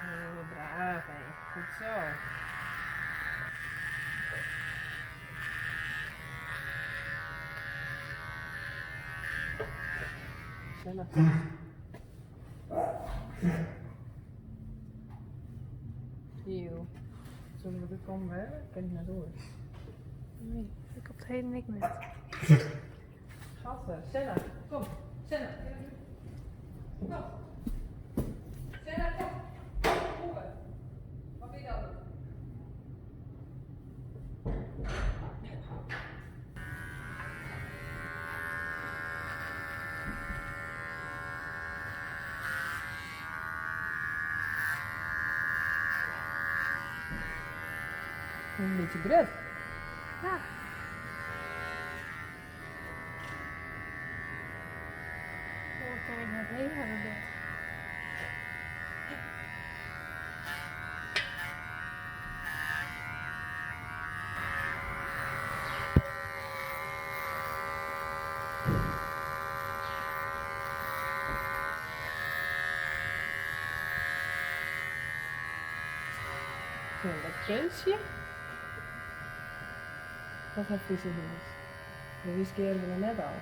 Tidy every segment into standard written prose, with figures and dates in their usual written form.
Oh, braaf hè. Goed zo. Senna, kom. Eeuw. Zullen we er komen we? Ken ik net oer. Nee, ik op het heden ik net. Gatten, Senna, kom. Senna. Kom. Senna, kom. Kom. Wat wil je dan? Een beetje grut. Ja. Oh, kan ik net heen hebben dit. Ja, dat kunstje. Dat heeft Friese hûs. De riskearden we net al.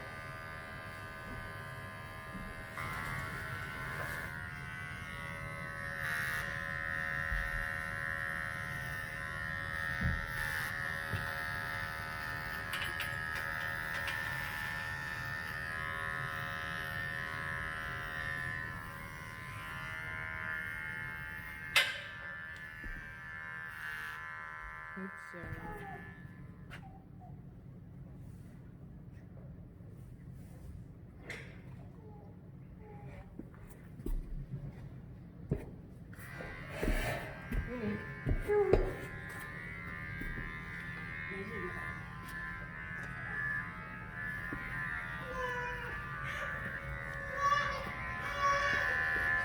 Goed zo.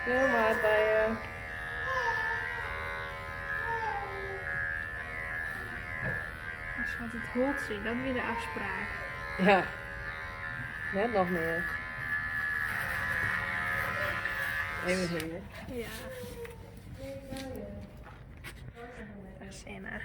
Stil maar bij je. Dus wat het holt zien, dat weer de afspraak. Ja, net nog meer. Even hier. Ja. Dat is Anna.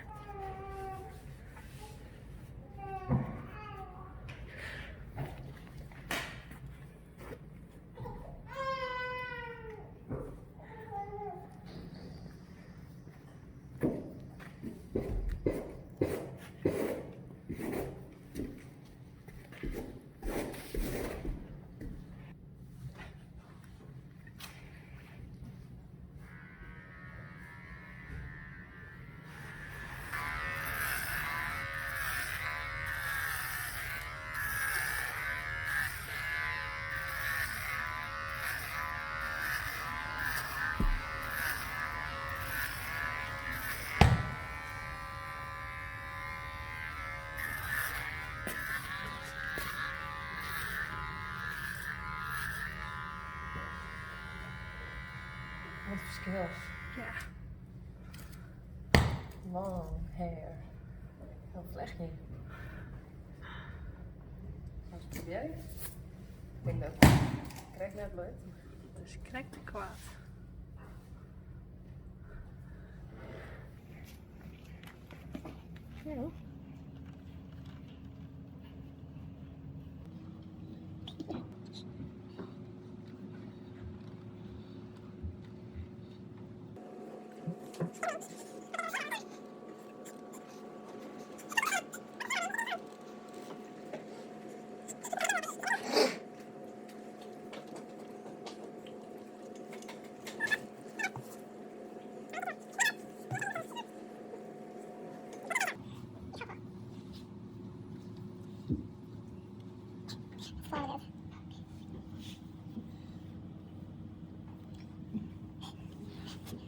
Wat een verschil. Ja. Long hair. Heel vlechtje. Wat probeer ik? Ik denk dat het krijg net lukt. Het is krek te kwaad. Ja.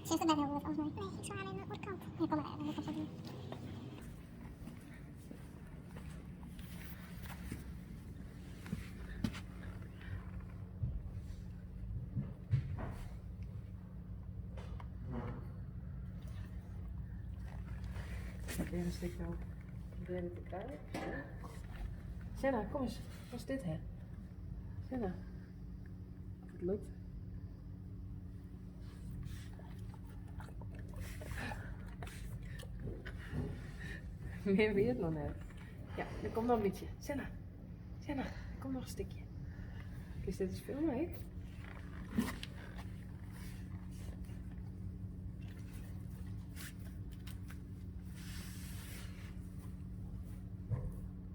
Ze heeft het net heel goed, volgens mij. Nee, ik sla alleen de oorkant. Nee, kom maar even, dat komt zo doen. Weer een stukje op. Proberen te krijgen. Senna, kom eens. Wat is dit hè? Senna. Of het lukt. Mear wie it noch net. Ja, der komt noch in bytsje. Senna, Senna, der komt noch in stikje. Kinst dit ris filme ek?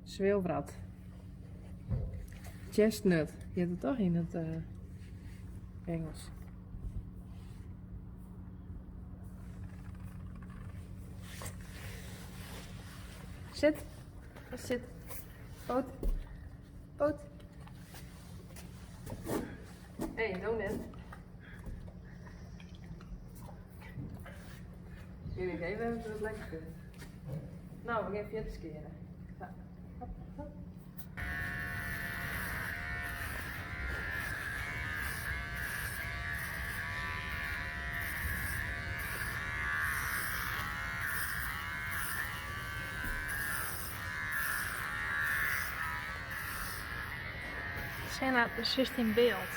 Swilwrat. Chestnut hjit it toch yn it Ingelsk. Sit. Sit. Poot. Poot. Hé, hey, no net. Jullie even hebben ze het lekker vinden. Nou, we gaan verder skeren. Ja. Hop, hop. Senna, do sitst yn byld.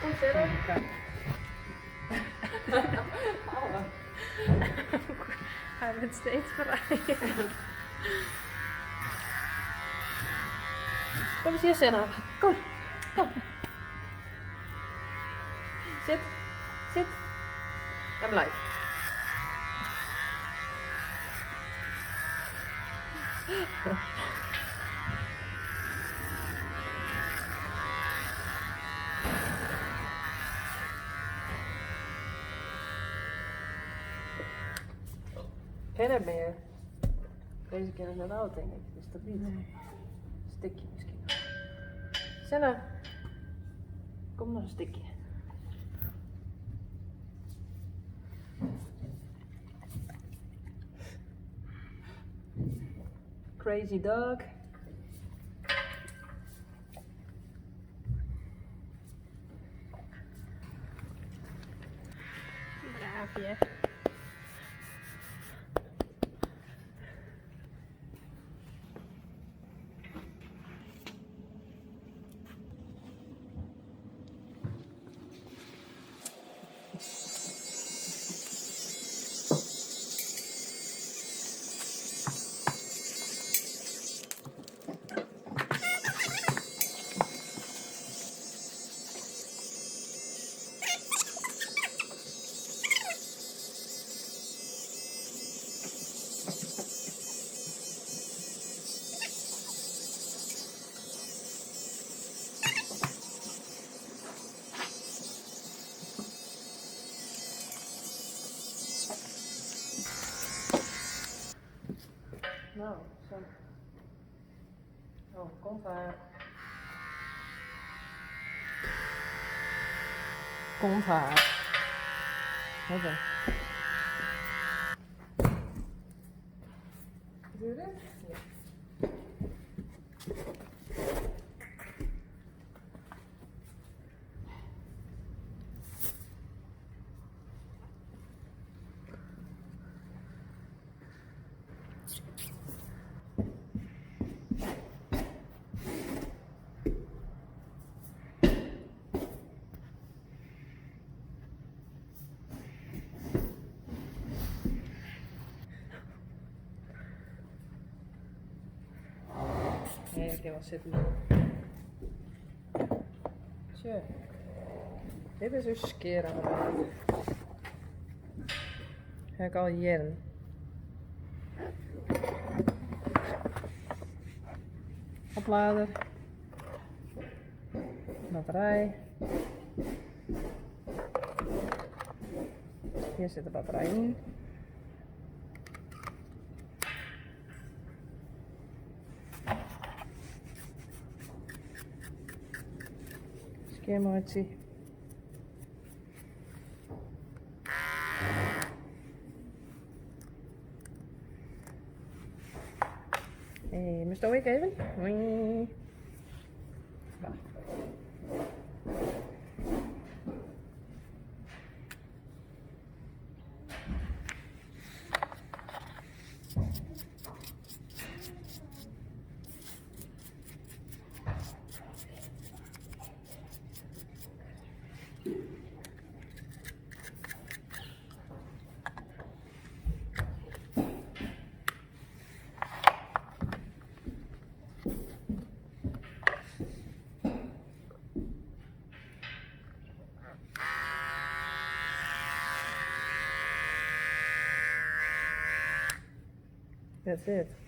Kom verder. Hy wurdt steeds vrijer. Kom eens hier, Senna. Kom. Kom. Sit. Sit. En blijf. Geen net meer. Deze keer is net oud, denk ik. Dus dat niet. Stikje misschien nog. Senna. Kom nog een stikje. Crazy dog. Braaf, hear. Nou, zo. Oh, komt haar. Komt haar. Wat dan? Doe je dit? Ja. Nee, ik kan wel zitten. Tje. Dit is dus skeerapparaat. Heb ik al jaren. Oplader. Batterij. Hier zit de batterij in. Skeermaatje. Hey, moest ik even? Wee. Wacht. That's it.